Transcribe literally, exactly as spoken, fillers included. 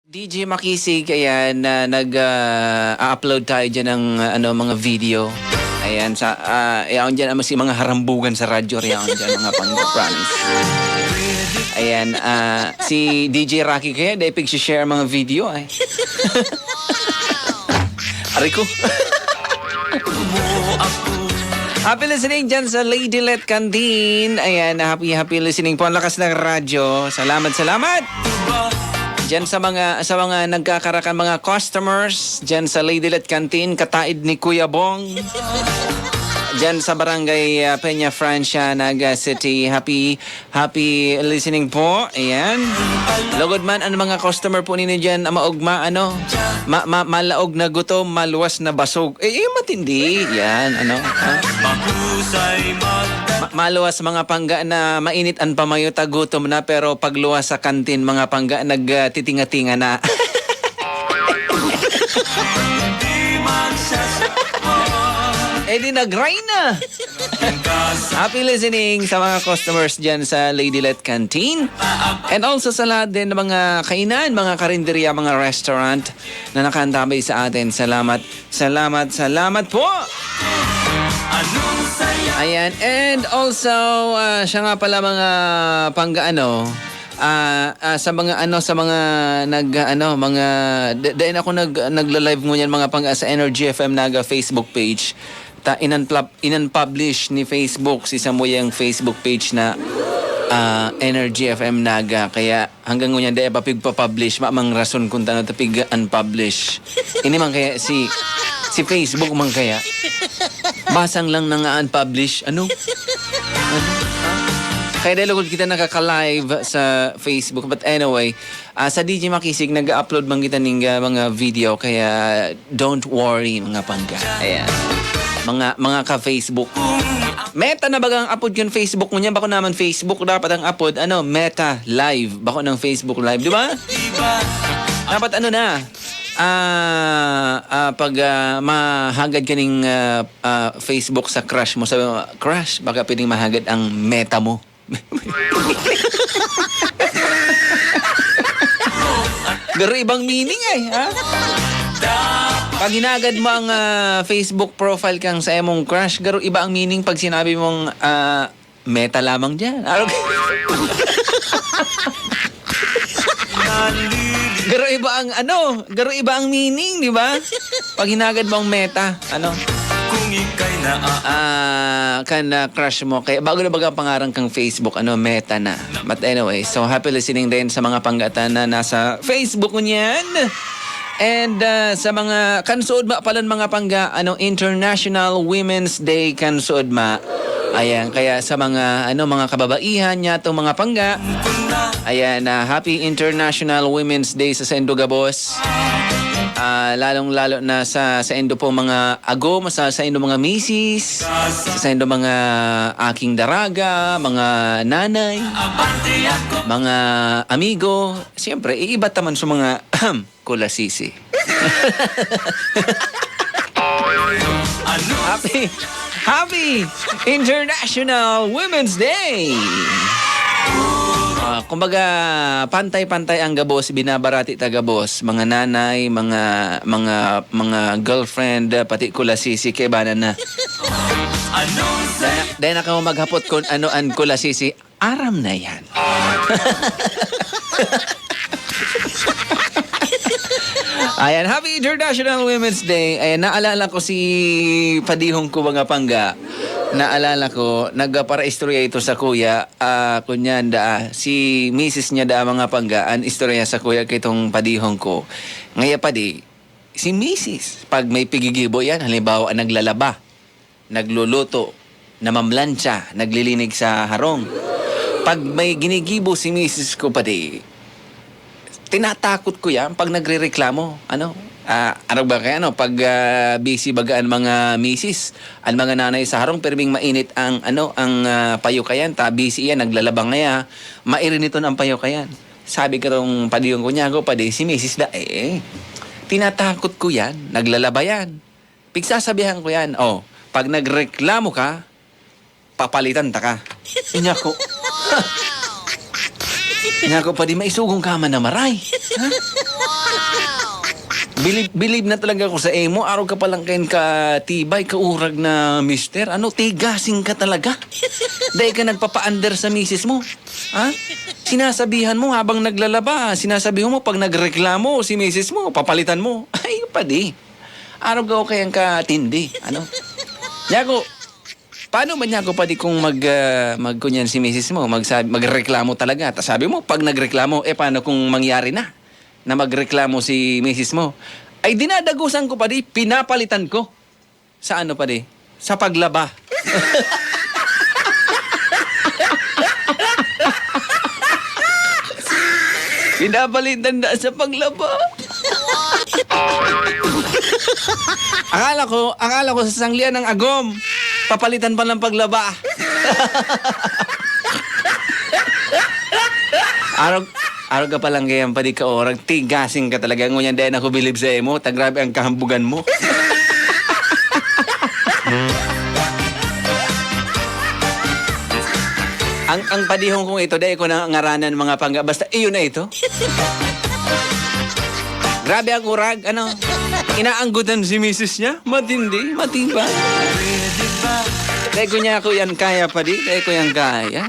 D J Makisig, ayan, na nag, ah, a-upload tayo diyan ng, ah, ano, mga video. Ayan, sa, ah, yaon diyan, ano, si mga harambugan sa radyo, yaon diyan, mga pang-, promise. Ayan, ah, si D J Rocky kaya, dahil pag-share ang mga video, ay. Aray ko. Happy listening dyan sa Lady Let Canteen. Ayan, happy, happy listening po. Ang lakas ng radyo. Salamat, salamat. Diyan sa mga, sa mga nagkakarakan, mga customers, diyan sa Lady Let Canteen, kataid ni Kuya Bong. Diyan sa Barangay, ah, Peña Francia, Naga City. Happy, happy listening po. Ayan. Lugod man ang mga customer po ninyo diyan, ah, maugma, ano, ma-, ma-, malaog na gutom, maluwas na basog. Eh, eh, matindi. Yan, ano, ha? Ma-, maluwas mga pangga na mainit ang pamayo, tagutom na, pero pagluwas sa kantin, mga pangga, nag, ah, titinga-tinga na. Eh, di nag-rain na. Happy listening sa mga customers diyan sa Lady Let Canteen. And also sa lahat din ng mga kainan, mga karinderya, mga restaurant na nakaantabay sa atin. Salamat, salamat, salamat po! Ayan. And also, ah, siya nga pala, mga panggaano, ah, ah, sa mga ano, sa mga nag, ano, mga, da-, dain ako nag-, nagla-live ngunyan, mga pang-, sa Energy F M Naga Facebook page. Ta, inan-, inan-publish ni Facebook si samuyang Facebook page na, ah, Energy F M Naga. Kaya hanggang ngunyan, dai pa pigpa-publish. Mamang rason kung tano ta pig-unpublish. Ini man kaya si, si Facebook man kaya. Basang lang na nga unpublish. Ano? Ano? Kaya dahil lugod kita nakaka-live sa Facebook. But anyway, ah, sa D J Makisig, nag-upload man kita ning, ah, mga video. Kaya don't worry, mga pangga. Ayan. Mga, mga ka-Facebook. Meta na baga ang apod kun Facebook ngunyan? Bako naman Facebook, dapat ang apod, ano, Meta Live. Bako ng Facebook Live, di ba? Dapat ano na, ah, ah, pag, ah, mahagad kaning, ah, ah, Facebook sa crush mo, sabi mo, "Crush, baka pwedeng mahagad ang Meta mo." Garo ibang meaning eh, ha? Pag hinagad mo ang, ah, Facebook profile kang sa emong crush, garo iba ang meaning pag sinabi mong, ah, "Meta lamang diyan." Ano? Garo iba ang ano, garo iba ang meaning, di ba? Pag hinagad mo ang Meta, ano? Kung ika'y naa- Ah, kan, ah, crush mo. Kaya bago na baga ang pangaran kang Facebook, ano, Meta na. But anyway, so happy listening din sa mga panggatan na nasa Facebook niyan. And, ah, sa mga kansuod ma palan mga pangga, ano, International Women's Day kansuod ma. Ayan, kaya sa mga, ano, mga kababaihan niya, itong mga pangga, ayan, ah, Happy International Women's Day sa saindo gabos. Ah, lalong-lalo na sa saindo po mga agom, sa saindo mga misis, sa saindo mga aking daraga, mga nanay, mga amigo. Siyempre, iiba taman sa mga kulasisi. Happy, happy International Women's Day! Ah, kumbaga, pantay-pantay ang gabos, binabarati ta gabos, mga nanay, mga, mga, mga girlfriend, ah, pati kulasisi, kaibanan na. Dahil na, dahil na kamo maghapot kung ano ang kulasisi, aram na yan. Ayan, Happy International Women's Day. Ayan, naalala ko si padihon ko, mga pangga. Naalala ko, nagparaistorya ito sa kuya, ah, kunyan daa, si misis niya daa, mga pangga, an istorya sa kuya kitong padihon ko. Ngaya padi, si misis, pag may pigigibo yan, halimbawa, naglalaba, nagluluto, namamlantsa, naglilinig sa harong. Pag may ginigibo si misis ko, padi, tinatakot ko yan pag nagrereklamo. Ano? Ah, ano ba kaya, ano? Pag, ah, busy baga ang mga misis, ang mga nanay sa harong, pirming mainit ang, ano, ang, ah, payukayan, ta busy yan, naglalaba ngaya, mairiniton ang payukayan. Sabi ko tong padihon ko niya, "Ako, padi, si misis da, eh, tinatakot ko yan, naglalaba yan." Pigsasabihan ko yan. Oh, pag nagreklamo ka, papalitan ta ka. Inya ko. Nga ako pa di maisugong ka man na maray. Ha? Bilib, bilib na talaga ako sa emo. Araw ka palang kain ka tibay, kaurag na mister. Ano, tigasing ka talaga. Dahil ka nagpapaandar sa misis mo. Ha? Sinasabihan mo habang naglalaba, sinasabihan mo pag nagreklamo si misis mo, papalitan mo. Ay, padi. Araw ka o kayang katindi. Ano? Yago, paano man yago padi kung mag, ah, magkunyan si misis mo, magsabi, magreklamo talaga? Tapos sabi mo, pag nagreklamo, eh paano kung mangyari na na magreklamo si misis mo? Ay dinadagusan ko padi, pinapalitan ko. Sa ano padi? Sa paglaba. Pinapalitan na sa paglaba. Akala ko, akala ko sa sanglian ng agom. Papalitan pa ng paglaba. Arog, arog ka palang kayang padi ka orag. Tigasing ka talaga. Ngunyan, dahil ako bilib sa emo. Ta grabe ang kahambugan mo. Ang, ang padihon kong ito, dahil ko na ngaranan mga pangga. Basta, iyon na ito. Grabe ang urag, ano? Inaanggutan si misis niya. Matindi, matibay. Dahil ko niya ako yan kaya padi. Dahil ko yan kaya.